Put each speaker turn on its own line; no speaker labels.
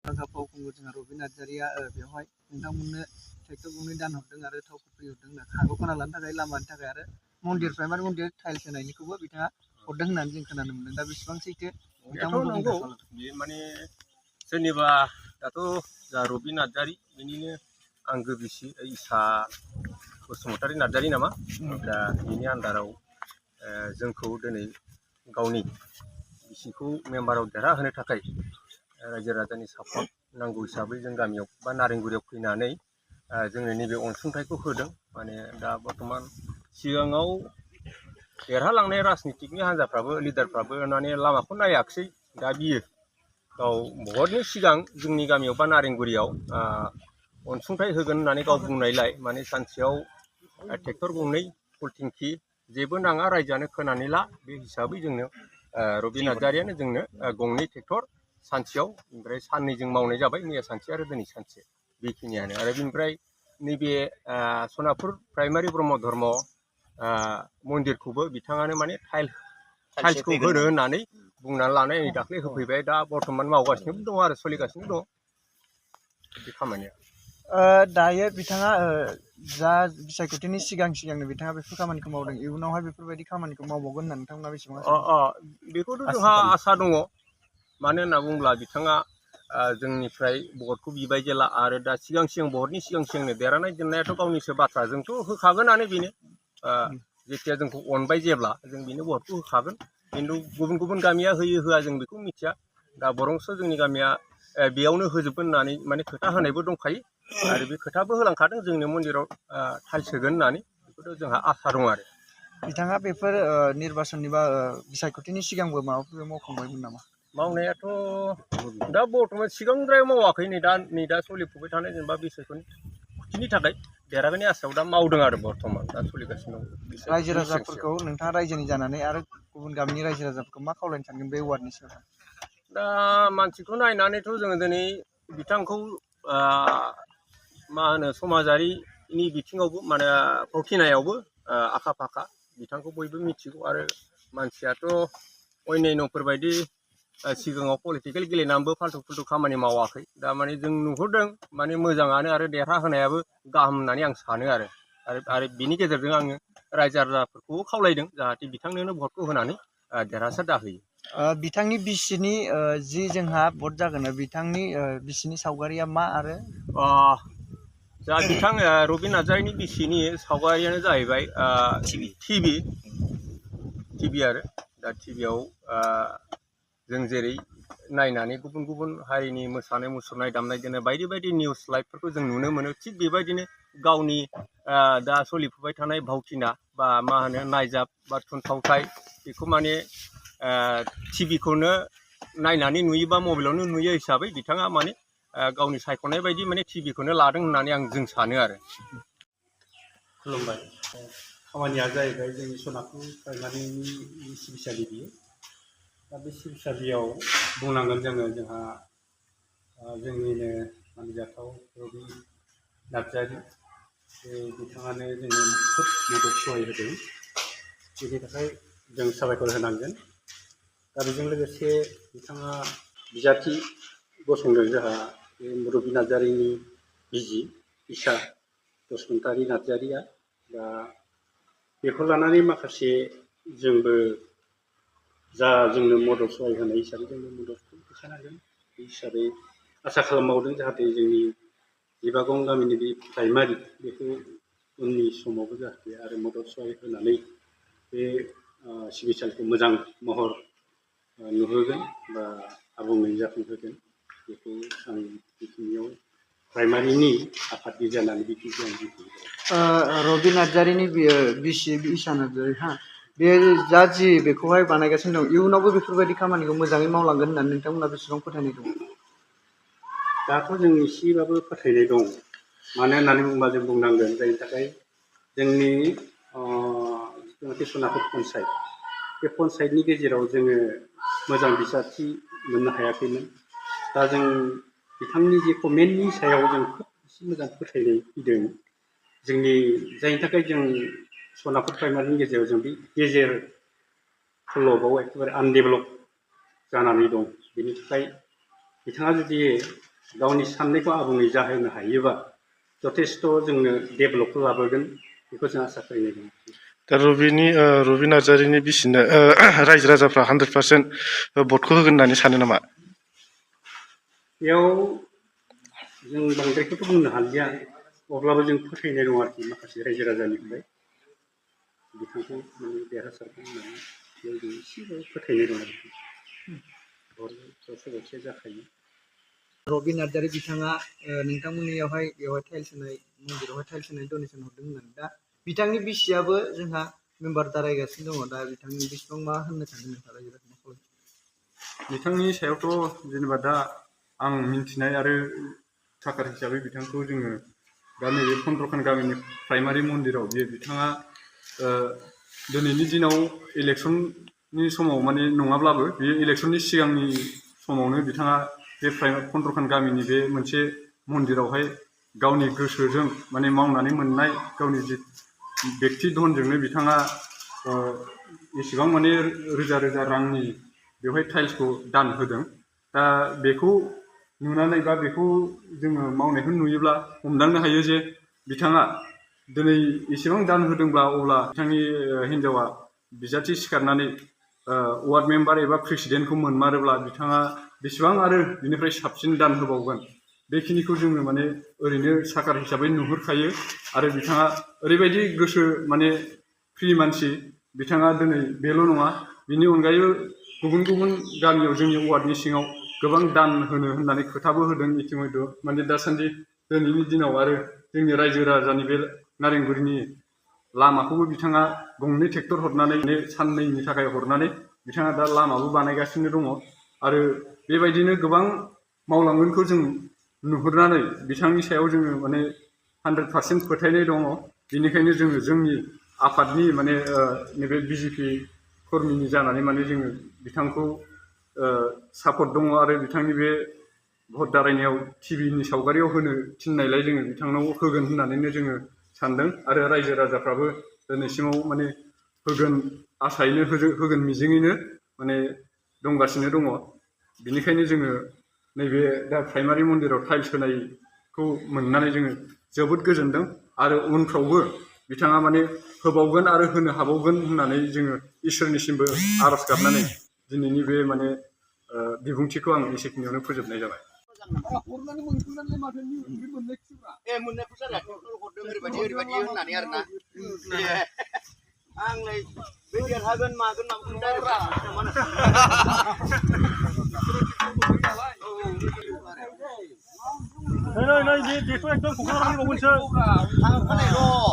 फावखुंगुर जोंहा रबि नार्जारिया बेवहाय नोंथांमोननो ट्रेक्टर गंनै दान हरदों आरो थावखौ फ्रि हरदों हाखौ खोना लानो थाखाय लामानि थाखाय आरो मन्दिर प्राइमारि मन्दिर टाइल्स होनायनिखौबो बिथाङा हरदों होननानै जों खोनानो मोनदों दा बेसेबां सैथो
बिथांमोनखौ नंगौ बे माने सोरनिबा दाथ' जा रबि नार्जारि बिनिनो आंगो बिसि इसा बसुमतारी नार्जारि नामा दा बिनि आन्दाराव जोंखौ दिनै गावनि बिसिखौ मेम्बाराव देरहाहोनो थाखाय रायजो राजानि सापर्ट नांगौ हिसाबै जों गामियाव बा नारेंगुरियाव फैनानै जोंनो नैबे अनसुंथाइखौ होदों माने दा बर्थमान सिगाङाव देरहालांनाय राजनितिकनि हान्जाफ्राबो लिडारफ्राबो माने लामाखौ नायाखिसै दा बियो गाव भटनि सिगां जोंनि गामियाव बा नारेंगुरियाव अनसुंथाइ होगोन होननानै गाव बुंनायलाय माने सानसेयाव ट्रेक्टर गंनै फुल टेंकि जेबो नाङा रायजोआनो खोनानै ला बे हिसाबै जोंनो रबि नार्जारियानो जोंनो गंनै ट्रेक्टर सानसेयाव ओमफ्राय साननैजों मावनाय जाबाय मैया सानसे आरो दिनै सानसे बेखिनियानो आरो बेनिफ्राय नैबे सनापुर प्राइमारि ब्रह्म धर्म मन्दिरखौबो बिथाङानो माने टाइल्सखौ होनो होननानै बुंनानै लानाय नै दाख्लै होफैबाय दा बर्थमान मावगासिनोबो दङ आरो सोलिगासिनो दङ बे खामानिया
दायो बिथाङा जा बिसायख'थिनि सिगांनो बिथाङा बेफोर खामानिखौ मावदों इयुनावहाय बेफोरबायदि खामानिखौ मावबावगोन होनना नोंथांमोना बेसेबां
बेखौथ' जोंहा आसा दङ मानो होनना बुङोब्ला बिथाङा जोंनिफ्राय भटखौ बिबाय जेला आरो दा सिगां भटनि सिगांनो देरहानाय दोननायाथ' गावनिसो बाथ्रा जोंथ' होखागोनानो बेनो जेथिया जोंखौ अनबाय जेब्ला जों बेनो भटखौ होखागोन खिन्थु गुबुन गामिया होयो होआ जों बेखौ मिथिया दा बरंसो जोंनि गामिया बेयावनो होजोबगोन होननानै माने खोथा होनायबो दंखायो आरो बे खोथाबो होलांखादों जोंनि मन्दिराव टाइल्स होगोन होननानै बेखौथ' जोंहा आसा दं आरो
बिथाङा बेफोर निर्बासननि बा बिसायख'थिनि सिगांबो माबाफोर मावखांबायमोन नामा
मावनायाथ' दा बर्थमान सिगांद्राय मावाखै नै दा सोलिफुबाय थानाय जेनेबा बिसायख'थिनि थाखाय देरहागोननि आसायाव दा मावदों आरो बर्थमान दा सोलिगासिनो दं
रायजो राजाफोरखौ नोंथाङा रायजोनि जानानै आरो गुबुन गामिनि रायजो राजाफोरखौ मा खावलायनो सानगोन बे वार्डनि सायाव
दा मानसिखौ नायनानैथ' जोङो दिनै बिथांखौ मा होनो समाजारिनि बिथिङावबो माने फावथिनायावबो आखा फाखा बिथांखौ बयबो मिथिगौ आरो मानसियाथ' अन्यान्यफोरबायदि सिगाङाव पलिटिकेल गेलेनानैबो फाल्थु खामानि मावाखै दा माने जों नुहुरदों माने मोजाङानो आरो देरहाहोनायाबो गाहाम होननानै आं सानो आरो बिनि गेजेरजों आङो रायजो राजाफोरखौबो खावलायदों जाहाथे बिथांनोनो भटखौ होनानै देरहासार जाहोयो
बिथांनि बिसिनि जि जोंहा भट जागोन बिथांनि बिसिनि सावगारिया मा आरो
जा बिथां रबि नार्जारिनि बिसिनि सावगारियानो जाहैबाय टिभि आरो दा टिभियाव जों जेरै नायनानै गुबुन हारिनि मोसानाय मुसुरनाय दामनाय देनाय बायदि निउस लाइभफोरखौ जों नुनो मोनो थिग बेबायदिनो गावनि दा सोलिफुबाय थानाय भावथिना बा मा होनो नायजाब बा थुनफावथाय बेखौ माने टिभिखौनो नायनानै नुयो बा मबाइलावनो नुयो हिसाबै बिथाङा माने गावनि सायख'नाय बायदि माने टिभिखौनो लादों होननानै जों सानो आरो
खुलुमबाय खामानिया जाहैबाय जोंनि सनापुर प्राइमारिनि सिबिसालि बियो दा बे सिबिसालियाव बुंनांगोन जोंहा जोंनिनो मानिजाथाव रबि नार्जारि बिथाङानो जोंनो खोब मदद सहाय होदों बेनि थाखाय जों साबायखर होनांगोन दा बेजों लोगोसे बिथाङा बिजाथि गसंदों जोंहा बे रबि नार्जारिनि बिजि इसा बसुमतारी नार्जारिया दा बेखौ लानानै माखासे जोंबो जा जोंनो मदद सहाय होनाय हिसाबै जोंनो मददखौ होखानांगोन बे हिसाबै आसा खालामबावदों जाहाथे जोंनि जिबागं गामिनि बे प्राइमारि बेखौ उननि समावबो जाहाथे आरो मदद सहाय होनानै बे सिबिसालिखौ मोजां महर नुहोगोन बा आबुङै जाफुंहोगोन बेखौ आं बेखिनियाव प्राइमारिनि आफादगिरि जानानै बेखिनिखौ आं
रबि नार्जारिनि बिसि इसा नार्जारि बे जा जि बेखौहाय बानायगासिनो दं इयुनावबो बेफोरबायदि खामानिखौ मोजाङै मावलांगोन होननानै नोंथांमोना बेसेबां फोथायनाय दं
दाथ' जों एसेबाबो फोथायनाय दं मानो होननानै बुङोबा जों बुंनांगोन जायनि थाखाय जोंनि जिथुनाखि सनापुर पन्सायत बे पन्सायतनि गेजेराव जोङो मोजां बिसारथि मोननो हायाखैमोन दा जों बिथांनि जे कमेन्टनि सायाव जों खोब एसे मोजां फोथायनाय फैदों जोंनि जायनि थाखाय जों सनापुर प्राइमारिनि गेजेराव जों बे गेजेर खलबाव एखेबारे आनडेभेलप जानानै दं बेनि थाखाय बिथाङा जुदि गावनि साननायखौ आबुङै जाहोनो हायोबा जथेस्थ' जोंनो डेभेलपखौ लाबोगोन बेखौ जों आसा खालामनाय दं।
दा रबि नार्जारिनि बिसिनो रायजो राजाफ्रा 100% भटखौ होगोन होननानै सानो नामा?
बेयाव जों बांद्रायखौथ' बुंनो हालिया, अब्लाबो जों फोथायनाय दं आरोखि माखासे रायजो राजानिफ्राय बिथांखौ माने देरहासारगोन होननानै बेयाव जों एसेबाबो फोथायनाय दं आरोखि। गरसे जाखायो।
रबि नार्जारि बिथाङा नोंथांमोननियावहाय बेवहाय टाइल्स होनाय मन्दिरावहाय टाइल्स होनाय डनेसन हरदों होननानै, दा बिथांनि बिसियाबो जोंहा मेम्बार दारायगासिनो दङ, दा बिथांनि बेसेबां मा होननो सानदों नोंथाङा रायजो राजाखौ?
बिथांनि सायावथ' जेनेबा दा आं मिन्थिनाय आरो साखार हिसाबै बिथांखौ जोङो दा नैबे फन्द्रखान गामिनि प्राइमारि मन्दिराव बे बिथाङा दिनैनि दिनाव इलेक्सननि समाव माने नङाब्लाबो बे इलेक्सननि सिगांनि समावनो बिथाङा बे फन्द्रखान गामिनि बे मोनसे मन्दिरावहाय गावनि गोसोजों माने मावनानै मोननाय गावनि जि बेक्ति धनजोंनो बिथाङा एसेबां माने रोजा रोजा रांनि बेवहाय टाइल्सखौ दान होदों। दा बेखौ नुनानै बा बेखौ जोङो मावनायखौ नुयोब्ला हमदांनो हायो जे बिथाङा दिनै एसेबां दान होदोंब्ला अब्ला बिथांनि हिन्जावा बिजाथि सिखारनानै वार्ड मेम्बार एबा प्रेसिडेन्टखौ मोनमारोब्ला बिथाङा बेसेबां आरो बिनिफ्राय साबसिन दान होबावगोन, बेखिनिखौ जोङो माने ओरैनो साखार हिसाबै नुहुरखायो। आरो बिथाङा ओरैबायदि गोसो माने फ्रि मानसि, बिथाङा दिनै बेल' नङा, बिनि अनगायैबो गुबुन गुबुन गामियाव जोंनि वार्डनि सिङाव गोबां दान होनो होननानै खोथाबो होदों इतिमध्य। माने दासान्दि दिनैनि दिनाव आरो जोंनि रायजो राजानि बे नारेंगुरिनि लामाखौबो बिथाङा गंनै ट्रेक्टर हरनानै साननैनि थाखाय हरनानै बिथाङा दा लामाबो बानायगासिनो दङ। आरो बेबायदिनो गोबां मावलांगोनखौ जों नुहुरनानै बिथांनि सायाव जोङो माने 100% फोथायनाय दङ। बेनिखायनो जोङो जोंनि आफादनि माने नैबे बिजेपि कर्मिनि जानानै माने जोङो बिथांखौ सापर्ट दङ। आरो बिथांनि बे भट दारायनायाव टिभिनि सावगारियाव होनो थिननायलाय जोङो बिथांनाव होगोन होननानैनो जोङो सानदों। आरो रायजो राजाफ्राबो दिनैसिमाव माने होगोन आसायैनो होगोन मिजिङैनो माने दंगासिनो दङ। बिनिखायनो जोङो नैबे दा प्राइमारि मन्दिराव टाइल्स होनायखौ मोननानै जोङो जोबोद गोजोनदों। आरो उनफ्रावबो बिथाङा माने होबावगोन आरो होनो हाबावगोन होननानै जोङो इसोरनिसिमबो आर'ज गाबनानै दिनैनि बे माने बिबुंथिखौ आं एसेखिनियावनो फोजोबनाय जाबाय।
आंलाय बे देरहागोन मागोन
बेथ' एकदम क'क्राझारनि बावगोनसो
थांखानाय र'